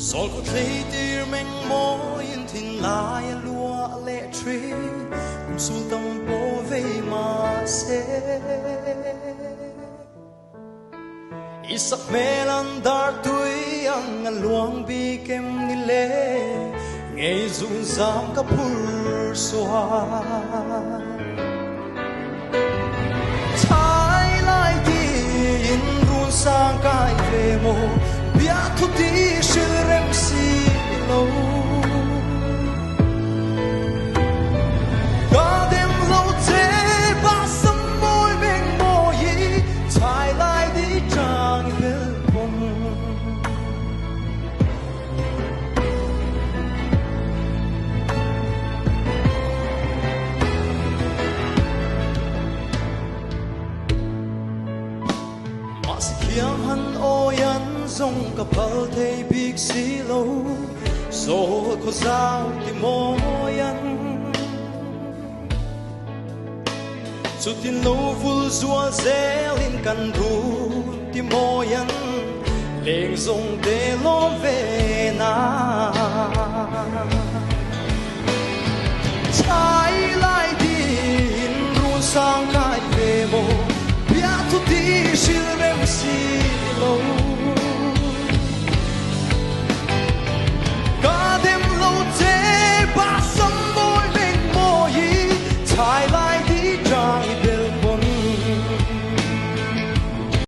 Sawl khaw thleitir meng mawiin thinlai a luah leh thin, kum sul tam pawh vei mahse. I sak hmel an dar tui ang a luang bik em ni le, ngei zun zam ka phur sual. Chhai lai tiin run sang kai ve maw, biathu ti hrilh rem si lo. Ka dem lo che ba sam mawi meng mawi chhai lai di chang i bel pawm. Mahse thiam han awi an zawng ka phal thei bik si lo, Sawl khaw zau ti mawi an. Chutin lo vul zual zelin kan run ti mawi an, leng zawng te lawm ve na.